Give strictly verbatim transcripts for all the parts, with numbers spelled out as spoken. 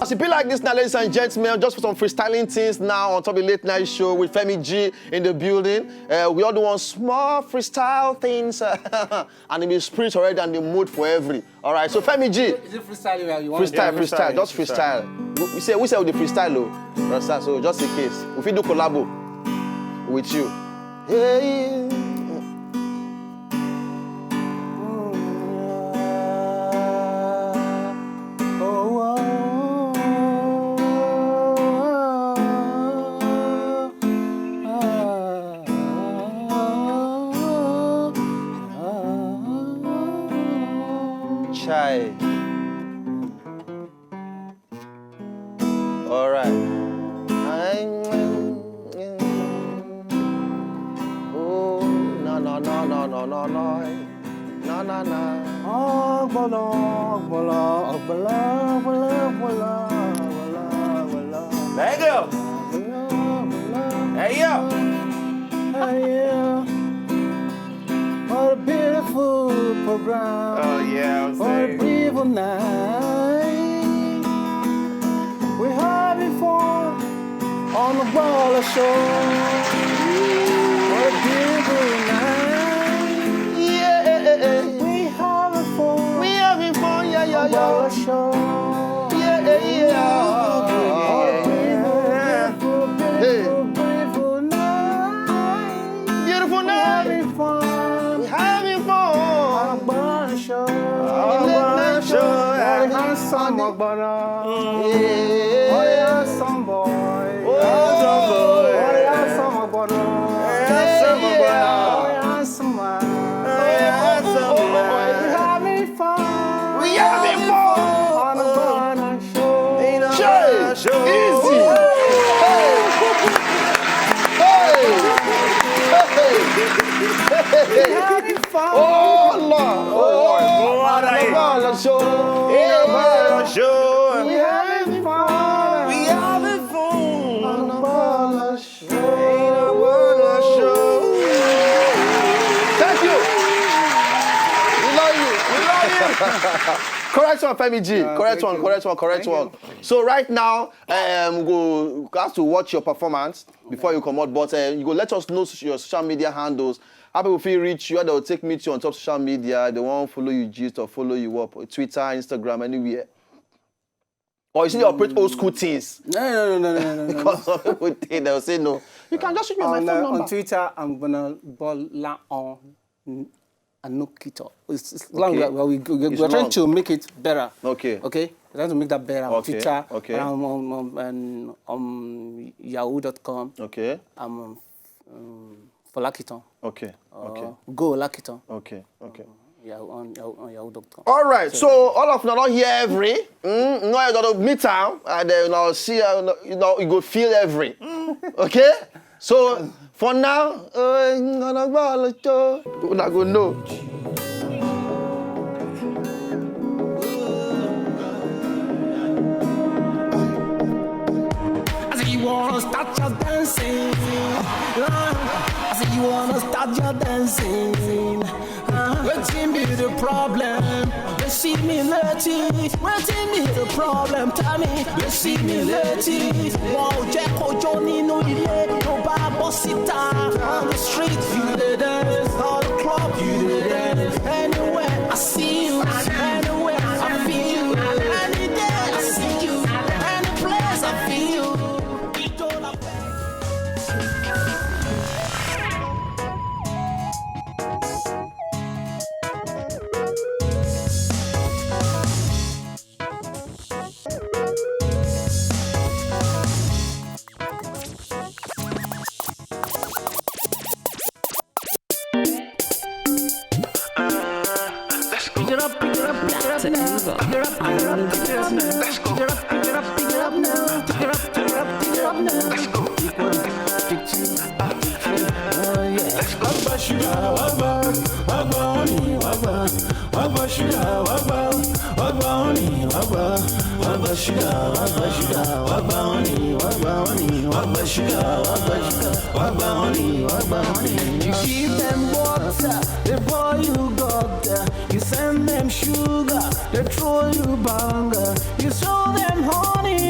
It be like this now, ladies and gentlemen, just for some freestyling things now on top of the late night show with Femi G in the building. Uh, we all do one small freestyle things, uh, and it be spirit already and the mood for every. All right, so Femi G, Is it freestyle you want? Freestyle, freestyle, just freestyle. We, we say we say with the freestyle, oh, Rasta. So just in case, if you do collabo with you, hey. Chai. All right. Oh, no, no, no, no, no, no, no. No, no, no. Ogbolo, ogbolo, ogbolo, ogbolo, ogbolo, ogbolo, ogbolo. Let go. Hey, yo. Hey, yeah. What a beautiful program. Oh, yeah, I'm What a saying. beautiful night. We have it for on the Baller Show. What a beautiful night. Yeah. We have it for. We have it for, yeah, yeah, yeah. Baller Show. Yeah, yeah, yeah. What a beautiful, beautiful, beautiful, beautiful night. Beautiful night. We having fun. We having fun. Agbana show. Agbana show. Very handsome Agbana. Yeah. Very handsome boy. Oh, handsome boy. Very handsome Agbana. Handsome Agbana. Very handsome man. Very handsome man. We having fun. We having fun. On Agbana show. Easy. Hey. Hey. Hey. Hey. Oh, Lord. Oh, Lord. Agbana show. Agbana show. We having fun. We having fun. On Agbana show. Agbana show. Thank you. We love you. We love you. Correct one, Femi G. Correct one, correct one, correct one. So right now, um, go have to watch your performance before you come out. But uh, you go let us know your social media handles. How people feel reach you? How they'll take meet you on top social media. They won't follow you, gist or follow you up. Twitter, Instagram, anywhere. Or you see, they operate old school things. No, no, no, no, no, no, no. Because some people think they'll say no. You can just shoot me my on, phone uh, number. On Twitter, I'm gonna ball la on Anokito. It's, it's long. Okay. Well, we, we, It's we're trying long. to make it better. Okay. Okay. We're trying to make that better on Okay, Twitter. Okay. And on, on, on, on, um, yahoo dot com. Okay. Um, um, Folakiton. Okay. Or Okay. Go Lakiton. Okay. Okay. Yahoo, on, Yahoo, on yahoo dot com. All right. So all of now don't hear every. Mm, no, you gotta meet am, and then I'll see. Uh, you know, you go feel every. Okay. So for now, uh, I'm gonna go. Una go know. I say you wanna start your dancing. Uh, I say you wanna start your dancing. Uh, wetin be the problem? They see me late. Wetin be the problem? Tell me. They see me late. Wọ́n ò jẹ́ kó jó nínú ilé. Tó bá bọ́ síta on the street, you dey dance. All the club, you dey dance. Anywhere I see you, anywhere I feel you. Any day I see you, any place I feel you. Ijó la fẹ́. Pick it up, pick it up, pick it up now. Pick it up, pick it up, pick it up now. Pick it up, pick it up, pick it up now. Pick it up, pick it up, pick it up now. Pick one, pick two, pick three. Oh yeah. Wagba sugar, wagba, wagba honey, wagba, wagba sugar, wagba, wagba honey, wagba, wagba sugar, wagba sugar, wagba honey, wagba honey, wagba sugar, wagba sugar, wagba honey, wagba honey. You give them water, they boil you gutter. You send them sugar, they throw you banger. You show them honey,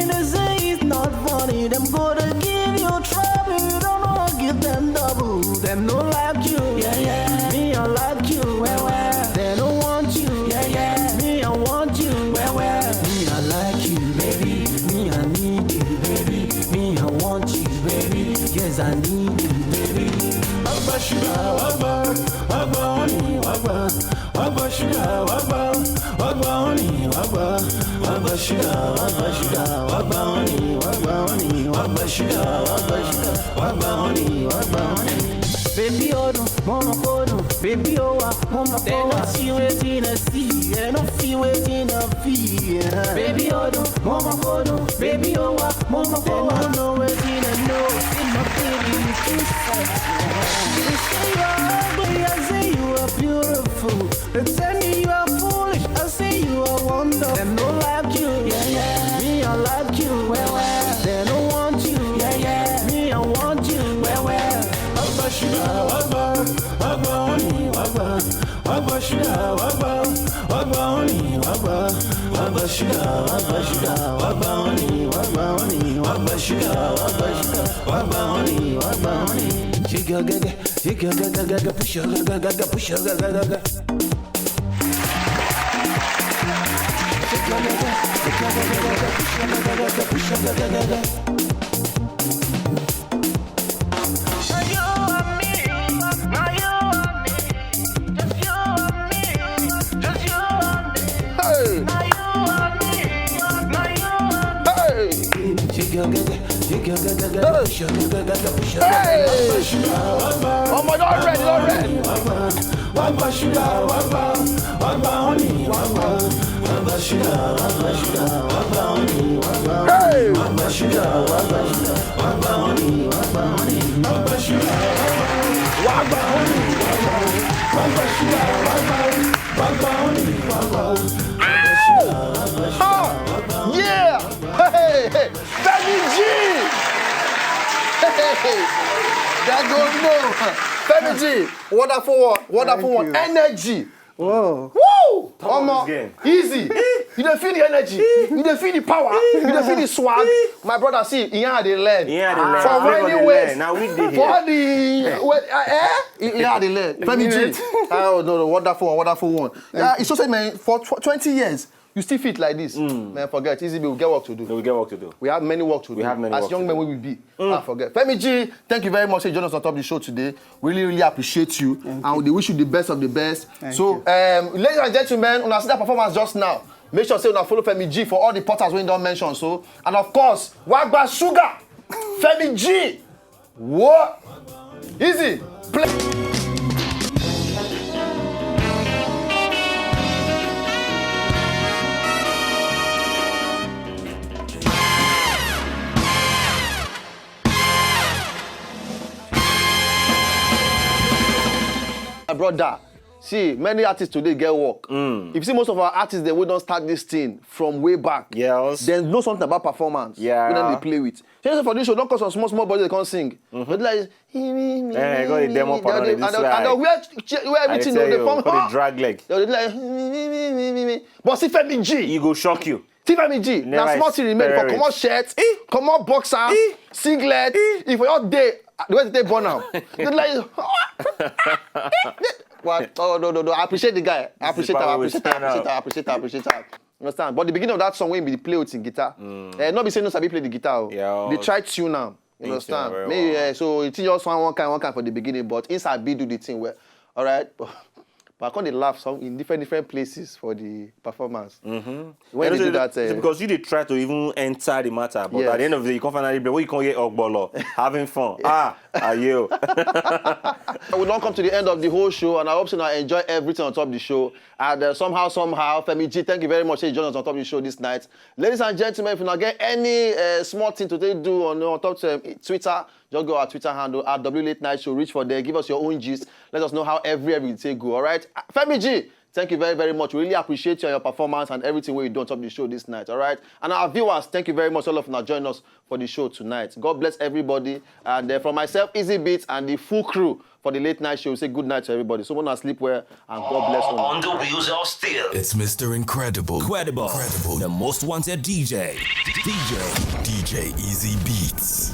Baby, oh, no, mama, oh, no. Baby, oh, ah, mama, oh, ah. They don't see wetin I see. They don't feel wetin I feel. Yeah. Baby, oh, no, mama, oh, no. Baby, oh, ah, mama, oh, ah. They don't know wetin I know. See my baby, you too fat. They say you are ugly, I say you are beautiful. They tell me you are foolish, I say you are wonderful. They no like you, yeah, yeah. Me, I like you, well, well. They don't want you, yeah, yeah. Me, I want you, well, well. Wagba sugar, wagba, wagba honey, wagba, wagba sugar, wagba, wagba honey, wagba, wagba sugar, wagba sugar, wagba honey, wagba honey, wagba sugar, wagba sugar, wagba honey, wagba honey. Sugar gaga, sugar gaga gaga, push sugar gaga gaga, push sugar gaga gaga. Hey! Hey! Hey! Oh my God, already, already. Wagba sugar, wagba, wagba honey, wagba, wagba sugar, wagba sugar, wagba honey, wagba, hey, wagba sugar, wagba sugar, wagba honey, wagba honey, wagba sugar, wagba, wagba honey, wagba, wagba sugar, wagba, wagba honey, wagba, wagba sugar, wagba sugar. Ah! Yeah! Hey, hey, hey. Femi G! Hey, hey, hey. That go no. Femi G, wonderful one, wonderful one. Thank you. Energy. Whoa. Woo! Top of this game. Easy. You dey feel the energy. You dey feel the power. You dey feel the swag. My brother, see, here I dey learn. Here I dey learn. From anywhere. Now we dey here. For the, well, uh, eh? Here I dey learn. Femi G. Oh, no, no, wonderful one, wonderful one. Yeah, it's so sad, man, for tw-, twenty years, you still fit like this. Mm. Man, forget. Easy, we get work to do. No, we get work to do. We have many work to do. We have many work to do. As young men, we will be. Mm. I forget. Femi G, thank you very much. You joined us on top of the show today. Really, really appreciate you. Thank you. And we wish you the best of the best. Thank you. So, um, ladies and gentlemen, una see that performance just now. Make sure say una follow Femi G for all the portals wey don mention. So, and of course, Wagba Sugar, Femi G. What? Easy. Play. My brother, see, many artists today get work. Mm. If you see most of our artists, they will don't start this thing from way back. Yes. They know something about performance. Yeah. Wey dem dey play with. Shey for this show, don call some small, small boys, they can't sing. Mm-hmm. But like, eh, go dey demo for all this. And they wear, wear everything, they form, go dey drag leg. They like, but see Femi G. He go shock you. See Femi G, na small thing remain for comot shirt, comot boxer, singlet. If you all day, the way they take burn am. They like, what? Oh, no, no, no. I appreciate the guy. I appreciate him, I appreciate him, I appreciate him, I appreciate him. Understand? But the beginning of that song wey be the play with him guitar, eh, no be say no sabi play the guitar o. Yeah. They try tune am. You understand? Me, eh, so it just one, one kind, one kind for the beginning, but him sabi do the thing well. All right? But I come dey laugh some in different, different places for the performance. Mm-hmm. When they do that, eh, because you dey try to even enter the matter, but at the end of the day, you come finally play. When you come here, ogbolo, having fun. Ah, are you? We don come to the end of the whole show, and I hope say una enjoy everything on top of the show. And, uh, somehow, somehow, Femi G, thank you very much. Say you join us on top of the show this night. Ladies and gentlemen, if you not get any, uh, small thing to take do on, on top of, um, Twitter, just go our Twitter handle at W Late Night Show. Reach for there. Give us your own gist. Let us know how every, every take go. All right. Uh, Femi G, thank you very, very much. We really appreciate you and your performance and everything we do on top of the show this night. All right. And our viewers, thank you very much. All of you now join us for the show tonight. God bless everybody. And, uh, from myself, Easy Beats, and the full crew for the Late Night Show, we say good night to everybody. So wanna sleep well and God bless you. On the wheels of steel. It's Mister Incredible. Credible. Credible. The most wanted D J. D J. D J Easy Beats.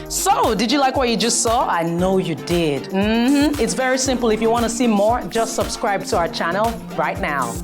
So, did you like what you just saw? I know you did. Mm-hmm. It's very simple. If you want to see more, just subscribe to our channel right now.